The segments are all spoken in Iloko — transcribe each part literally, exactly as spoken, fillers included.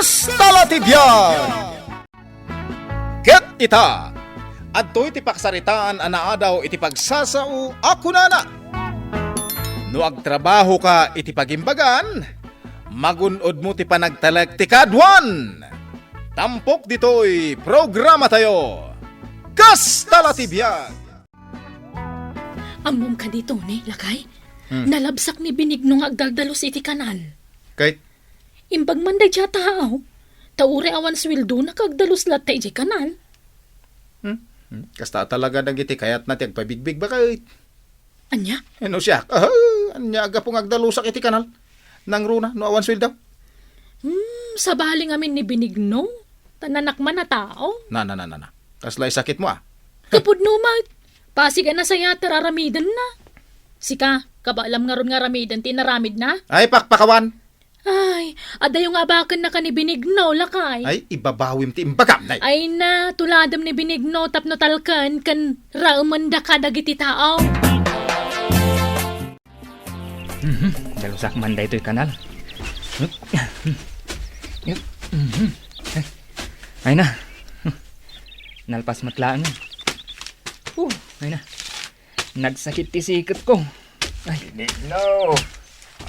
Kasta la ti biag! Ket ita, adtoy ti paksaritaan a naadaw iti pagsasao a kunana, "No agtrabahoka iti pagimbagan, magun-odmo ti panagtalek ti kaaduan." Tampok ditoy programatayo, Kasta la ti biag! Ammom kadi, Tony, lakay? Hmm. Nalabsak ni Benigno nga agdaldalus iti kanal. Kay? Imbag man daydiay a tao. Ta uray awan suweldona ket agdalus latta idiay kanal. Hmm? Hmm? Kasta talaga dagiti kayatna ti agpabigbig, baket. Ania? Eh, no siak, ah, ania a gapu nga agdalusak iti kanal? Nangruna, no awan suwelda? Hmm, sabali ngamin ni Benigno. Ta nanak man a tao. Na, na, na, na, na. Kasla isakitmo, ah. Ket pudno met. Pasig a nasayaat ti aramidenna. Sika, kabaelam ngarud nga aramiden ti inaramidna? Ay, pakpakawan! Ay, adayo nga abakennaka ni Benigno, lakay. Ay, ibabawim ti imbagam, nay. Ay na, tuladem ni Benigno tapno talken ken raemenda kadagiti tao. Mhm, dalusak man daytoy kanal. Mhm. Ay na. Nalpas met laeng. Uh, ay na. Nagsakit ti siketko. Ay. Benigno,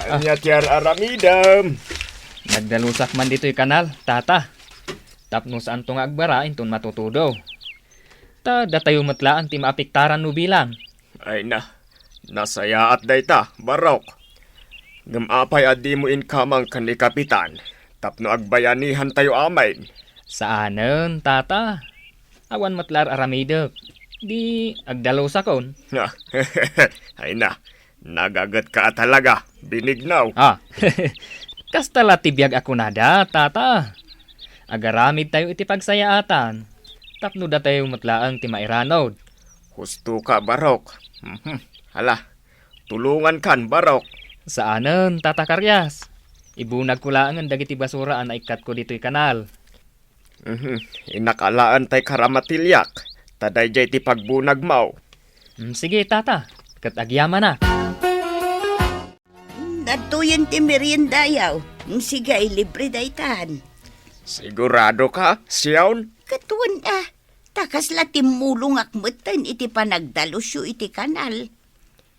ania ti ar-aramidem? Nagdalusak man ditoy kanal, tata. Tapno saanto nga agbara inton matutudo. Ta datayo met laeng ti maapektaran no bilang. Ay na, nasayaat dayta, Barok. Ngem apay a dimo inkamang ken ni Kapitan tapno agbayanihantayo amin? Saanen, tata. Awan met la ar-aramidek. Di agdalusakon. Ay na, nagagetka a talaga, Benigno. Ah, kasta la ti biag a kunada, tata. Agaramidtayo iti pagsayaatan. Tapno datayo met laeng ti mairanod. Husto ka, Barok. Mhm. Hala, tulongankan, Barok. Saanen, Tata Karias. Ibunagko laengen dagiti basura a naikkatko ditoy kanal. Mhm. Innak alaen tay karamatiliak, ta daydiay ti pagbunagmo. Mm, sige, tata. Ket agyamanak. Adtoyen ti meriendayo. Mm, sige, libre daytan. Sigurado ka, Sion? Ket wen a, ta kasla timmulongak metten iti panagdalusyo iti kanal.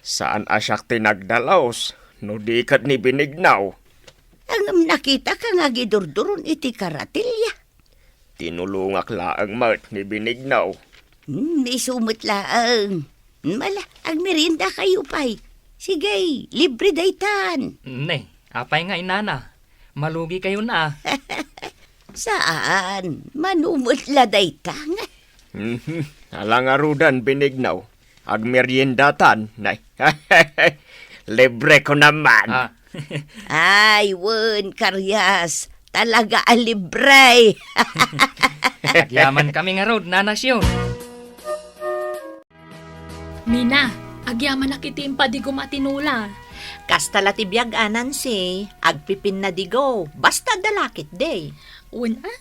Saan a siak ti nagdalus, no di ket ni Benigno. Ngem nakitaka nga agidurduron iti karatilia. Tinulongak laeng met ni Benigno. Hmm, isu met laeng. Mala, agmeriendakayo pay. Sige, libre daytan. Ne, apay nga inana? Malugikayon a. Saan, mano met la dayta nga. Mhm. Ala ngaruden, Benigno. Agmeriendatan, nay. Libre ko naman. Ah. Ay, wen, Karias. Talaga a libre. Agyaman kami ngarud, Nana Sion. Mina, agyamanak iti impadigom a tinola. Kasta la ti biag a, Nancy, agpipinnadigo, basta adda la ketdi. Wen a?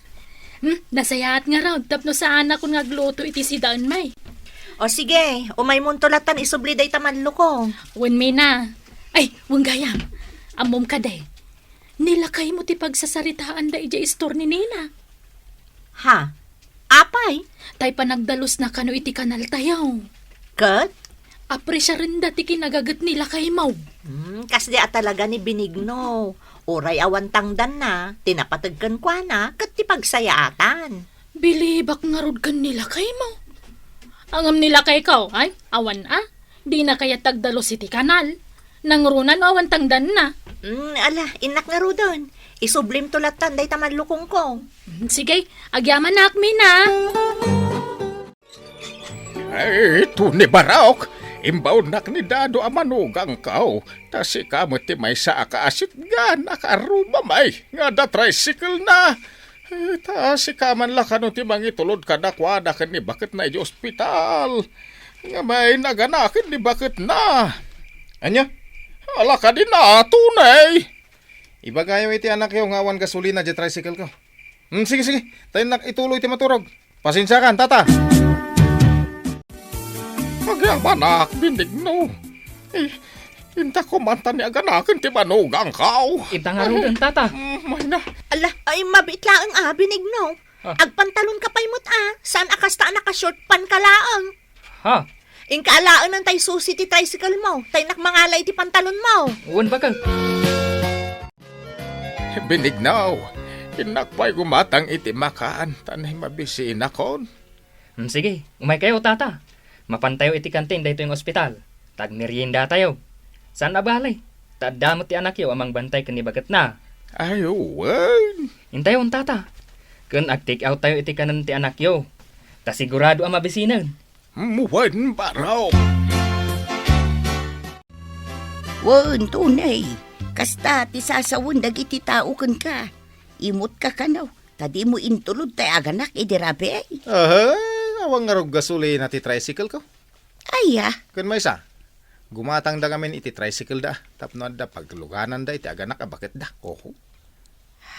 Hmm, nasayaat ngarud, tapno saanakon nga agluto iti sidaen, may. O sige, umaymonto latan isubli dayta manlukong. Wen, Mina. Ay, wen gayam. Ammom kadi. Ni lakaymo ti pagsasaritaanda idiay istor ni Nina. Ha? Apay? Tay panagdalusna kano iti kanaltayo. Ket? Apresiarenda ti kinagaget ni lakaymo. Hmm, kasdi a talaga ni Benigno. Uray awan tangdanna, ti napateg kenkuana, ket ti pagsayaatan. Bilibak ngarud ken ni lakaymo. Ngem ni lakayko, ay, awan a. Dina kayat ti agdalus iti kanal. Nangruna no awan tangdanna. Mm, ala, innak ngaruden. Isublimto latan dayta manlukongko. Mm, sige, agyamanak, Mina. Ay, Tony Barok, imbaonnak ni Dado a manugangko. Ta sika met ti maysa a kaasitgan a karrumamay nga adda tricycle na. Eh, ta sika man la kano ti mangitulod kadakuada ken ni baketna idiay ospital. Ngem ay naganaken ni baketna. Ania? Ala kadi na, Tony! Ibagayo iti anakyo nga awan gasolina diay tricycle ko. Hmm, sige, sige. Tayo nak ituloy ti maturog. Pasensiakan, tata. Agyamanak, Benigno. Eh, Inta ko man ta ni aganaken ti manugangko. Ita ngaruden, tata. Mm, mayna. Ala, ay, mabiit laeng a, Benigno. Ah. Agpantalon ka pay met a, saan a kasta a naka-short pant ka laeng. Ha? Inka alaen tay susi ti tricycle mo, ta innak mangala iti pantalon mo. Wen, baket. Benigno, innak pay gumatang iti makan, ta nay mabisinakon. Hmm, sige, umaykayo, tata. Mapantayo iti kantin daytoy nga ospital. Tagmeriendatayo. Saan a bale, ta adda met ti anakyo a mangbantay ken ni baketna. Ay, wen. Intayon, tata. Ken ag-take out tayo iti kanen ti anakyo. Ta sigurado a mabisinen. Wen, barok. Wen, Tunay. Kasta ti sasawen dagiti tao kenka. Imutka kano, ta dimo intulod tay aganak idi rabii. Aha, awan ngarud gasolina ti tricycle ko. Aya. Ken maysa, gumatangda ngamin iti tricycle da, tapno adda paglugananda iti aganak a baketda. Oho.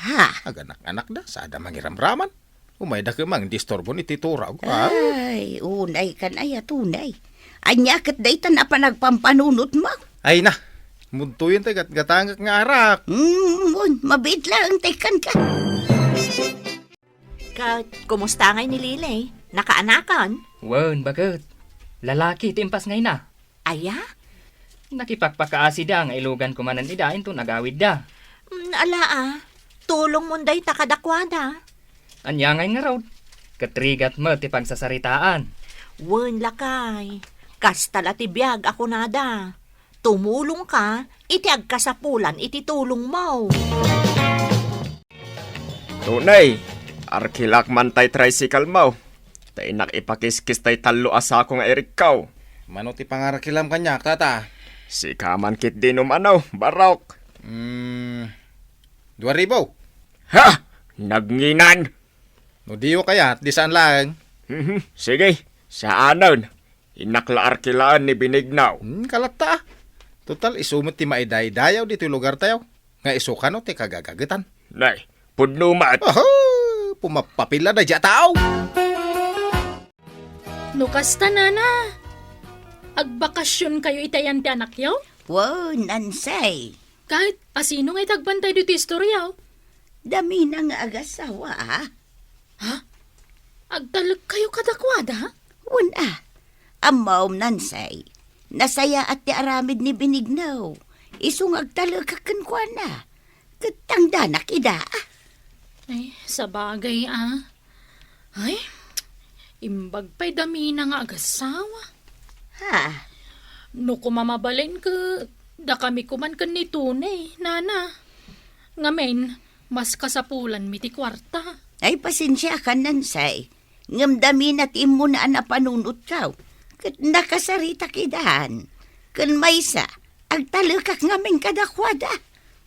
Ha? Aganak-anakda, sada mangiramraman. Umayda ket mangdisturbon iti turog. Ah. Ay, unay kan aya, Tunay. Ania ket daytan a panagpampanunotmo? Ay na, mudtoyen tay gatgatangek nga arak. Mm, wen, mabiit laeng tay kanka. Ket, kumusta ngay ni Lily? Nakaanakan? Wen, baket. Lalaki ti impas ngayna. Aya? Nakipakpakaasida nga ilugan ko manen ida inton agawidda. Mm, ala a. Tulongmon dayta kadakuada. Ania ngay ngarud? Ket rigat met ti pagsasaritaan. Wen, lakay. Kasta la ti biag a kunada. Tumulongka iti agkasapulan iti tulongmo. Tunay, arkilak man tay tricycle mo. Ta innak ipakiskis tay tallo a sako nga irikkaw. Mano ti pangarkilam kaniak, tata? Sika man ketdi no mano, barok. Hmm, dua ribu. Ha? Nagnginan? No diyo kayat, di saan laeng. Mhm, sige, saanen. Innak la arkilaen ni Benigno. Hmm, kalatta, ah. Total, isu met ti maidaydayaw ditoy lugartayo. Nga isu kano ti kagagagetan. Nay, pudno met. Aha! Pumapapila daydiay a tao. No kasta, nana, agbakasionkayo iti ayan ti anakyo? Wen, Nansay. Ket asino nga iti agbantay ditoy istorya? Damina nga agasawa, a. Ha? Agtalekkayo kadakuada? Wen a. Ammom, Nansay, nasayaat ti aramid ni Benigno. Isu nga agtalekak kenkuana. Ket tangdanak ida, a. Ay, sabagay, a. Ay, imbag pay damina nga agasawa. Ha? No koma mabalin ket dakami koman ken ni Tunay, nana. Ngamin, mas kasapulanmi ti kuarta. Ay, pasensiakan, Nansay. Ngem damina ti immuna a napanunotkaw. Ket nakasaritak idan. Ken maysa, agtalekak ngamin kadakuada.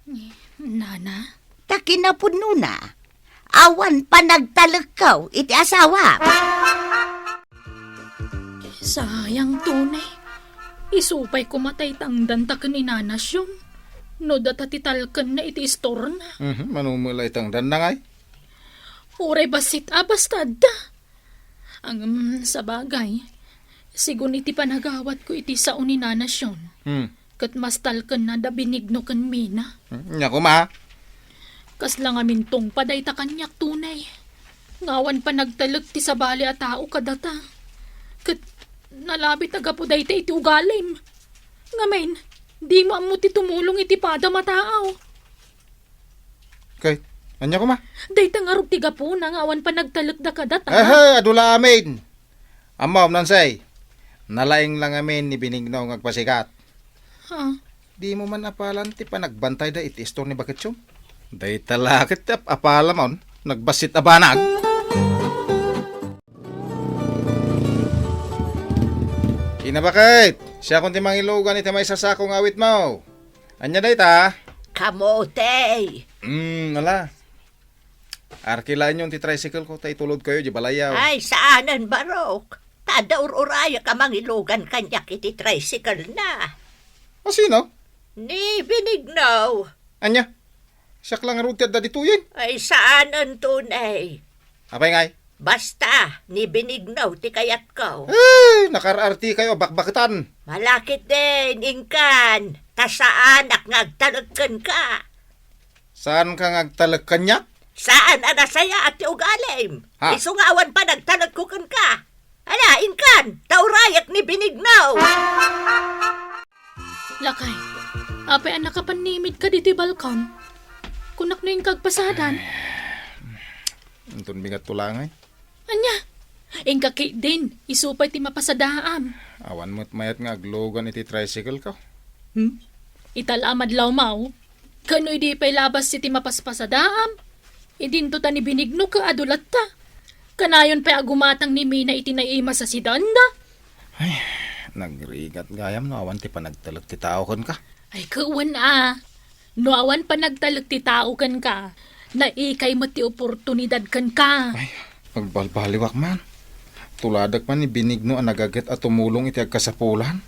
Eh, nana? Ta kinapudnona, awan panagtalekkaw iti asawa. Sayang, Tunay. Isu pay koma tay tangdanta ken ni Nana Siom. No data ti talkenna iti istorna. Mhm, mano met la itangdanna ngay? Uray bassit a basta adda. Ngem, sabagay, sigun iti panagawatko iti sao ni Nana Siom, hmm, ket mas talkenna da Benigno ken Mina. Hmm, nia koma. Kasla ngamin tungpa dayta kaniak, Tunay. Nga awan panagtalek ti sabali a tao kadata. Ket nalabit a gapu dayta iti ugalim. Ngamin, dimo ammo ti tumulong iti padam a tao. Kay, ania koma? Dayta ngarud ti gapuna nga awan panagtalekda kadata. Aha, adu la amin. Ammom, Nansay, nalaing la ngamin ni Benigno nga agpasikat. Ha? Dimo man apalan ti panagbantayda iti istor ni Baketsom? Dayta la ket ti ap-, apalamon, nagbassit a banag. Kinabaket, siakon ti mangilugan iti maysa sako nga awitmo. Ania dayta? Kamote. Mm, ala. Arkilaenyon ti tricycle ko, ta itulodkayo di balayyo. Ay, saanen, Barok. Ta adda ur-urayak a mangilugan kaniak iti tricycle na. Asino? Ni Benigno. Ania? Siak la ngarud ti adda ditoyen? Ay, saanen, Tunay. Apay ngay? Basta, ni Benigno ti kayatko. Eh, nakaar-artikayo, bakbaketan. Malakit din, inkan. ta saanak nga agtalek kenka. Saanka nga agtalek kaniak? Saan a nasayaat ti ugalim. Ha? Isu nga awan panagtalekko kenka. Ala, inkan, ta urayek ni Benigno. Lakay, apay a nakapannimidka ditoy balkon? Kunak no inka agpasadan. Inton bigat to langay. Ania? Inka ketdin, isu pay ti mapasadaam. Awan met mayat nga aglugan iti tricycle ko. Hmm? Ita la a madlawmaw, ken no idi pay labas iti mapaspasadaam, idinto ta ni Benigno ket adu latta. Kanayon pay a gumatang ni Mina iti naimas a sidaanda. Ay, nagrigat gayam no awan ti panagtalek ti tao kenka. Ay, ket wen a. No awan panagtalek ti tao kenka, naikay met ti oportunidad kenka. Ay, agbalbaliwak man. Tuladek man ni Benigno a nagaget a tumulong iti agkasapulan.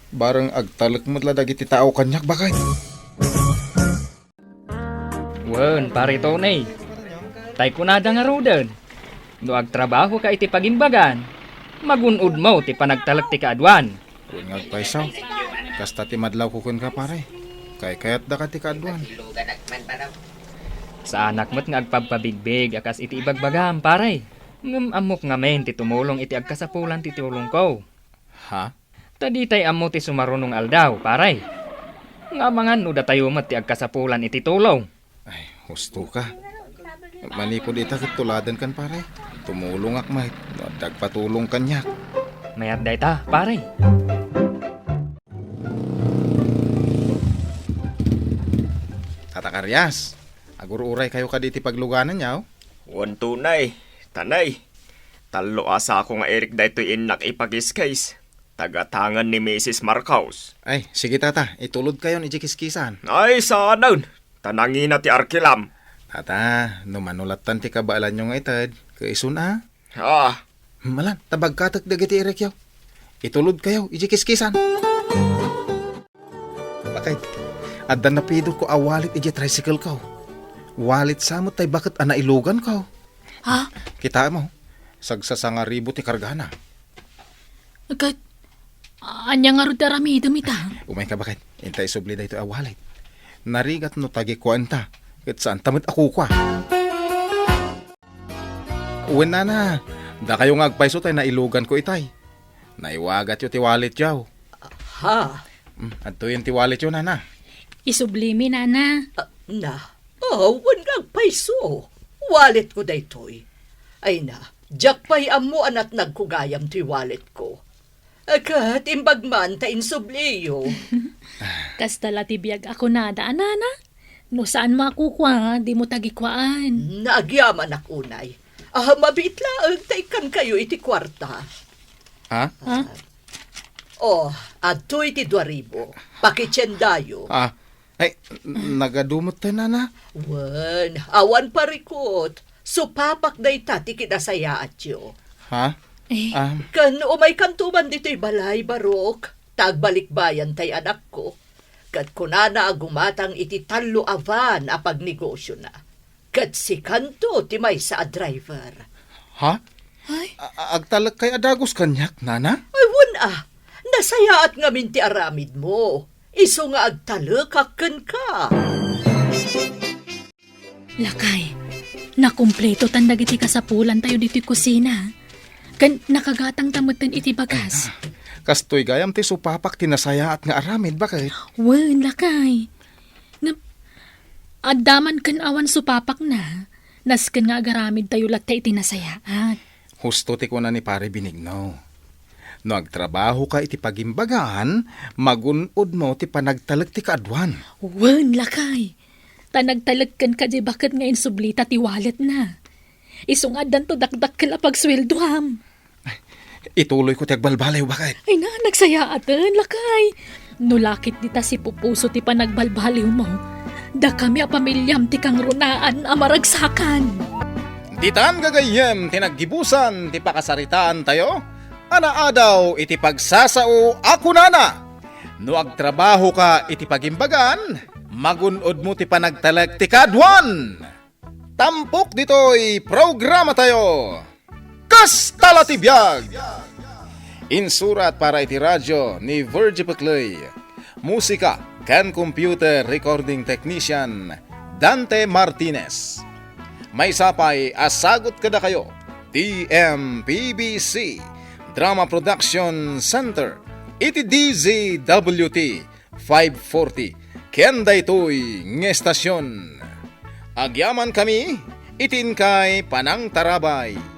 Bareng agtalek met la dagiti tao kaniak, baket. Wen, Pare Tony. Tay kunada ngaruden, no agtrabahoka iti pagimbagan, magun-odmo ti panagtalek ti kaaduan. Wen nga agpayso. Kasta ti madlawko kenka, pare. Kaykayatdaka ti kaaduan. Saanak met nga agpabpabigbig a kas iti ibagbagam, pare. Ngem ammok ngamin ti tumulong iti agkasapulan ti tulongko. Ha? Ta ditay ammo ti sumaruno nga aldaw, pare. Nga amangan no datayo met ti agkasapulan iti tulong. Ay, husto ka. Manipud ita ket tuladenkan, pare. Tumulongak met no adda agpatulong kaniak. Mayat dayta, pare. Tata Karias, agur-uraykayo kadi iti pagluganan, yaw? Wen, Tony, Tanay. Tallo a sako nga irik daytoy innak ipakiskis. Tagatangan ni Misis Marcos. Ay, sige, tata, itulodkayon idiay kiskisan. Ay, saanen. Ta nangina ti arkilam. Tata, no mano lattan ti kabaelanyo nga ited, ket isun a? Ah. Malan, ta bagkatek dagiti irikyo. Itulodkayo idiay kiskisan. Bakit? Adda napidotko a wallet idiay tricycle ko. Wallet sa met tay baket a nailugan ko. Ha? Kitaem, sagsasangaribu ti kargana. Ket, ania ngarud ti aramidem ita? Umayka, baket. Inta isubli daytoy a wallet. Narigat no tagikuaenta, ket saanta met a kukua. Wen, nana, dakayo nga agpayso tay nailuganko itay. Naiwagatyo ti walletyo. Ha? Mm, adtoyen ti walletyo, nana. Isublimi, nana. Ah, na. Oh, wen nga agpayso. Walletko daytoy. Ay na, diak pay ammo a natnagko gayam toy walletko. Ket imbag man ta insubliyo. Kasta la ti biag a kunada a, nana. No saanmo a kukua, dimo tagikuaan. Nagyamanak unay. Ah, mabiit laeng ta ikkankayo iti kuarta. Ha? Ha? Oh, adtoy ti dua ribu. Pakitiendayo. Ah, ay, nagadu met tay, nana? Wen, awan parikut. Supapak dayta ti kinasayaatyo. Ha? Eh. Ah. Ken umaykanto man ditoy balay, Barok, ta agbalikbayan tay anakko. Ket kunana a gumatang iti tallo a van a pagnegosiona. Ket sikanto ti maysa a driver. Ha? Ay. A-, a-, agtalekkay a dagus kaniak, nana? Ay, wen a. Nasayaat ngamin ti aramidmo. Isu nga agtalekak kenka. Lakay, nakumpleto tan dagiti kasapulantayo ditoy kusina. Ken nakagatangta metten iti bagas. Ay, kastoy gayam ti supapak ti nasayaat nga aramid, baket? Wen, lakay. Ngem, adda man ken awan supapakna, nasken nga agaramidtayo latta iti nasayaat. Husto ti kuna ni Pare Benigno. No agtrabahoka iti pagimbagan, magun-odmo ti panagtalek ti kaaduan. Wen, lakay. Ta nagtalek kenka diay baket nga insublita ti walletna. Isu nga addanto dakdakkel a pagsueldoam. Ituloyko ti agbalbaliw, baket. Ay na, nagsayaaten, lakay. No lakit dita sipupuso ti panagbalbaliwmo, dakami a pamiliam ti kangrunaan a maragsakan. Ditan gagayyem ti naggibusan ti pakasaritaantayo a naadaw iti pagsasao a kunana, "No agtrabahoka iti pagimbagan, magun-odmo ti panagtalek ti kaaduan." Tampok ditoy programatayo, Kasta la ti biag! Insurat para iti radio ni Virgie Peclay. Musika, ken computer recording technician Dante Martinez. Maysa pay a sagut kadakayo ti M P B C Drama Production Center iti D Z W T five forty ken daytoy nga estasion. Agyaman kami iti inkay panangtarabay.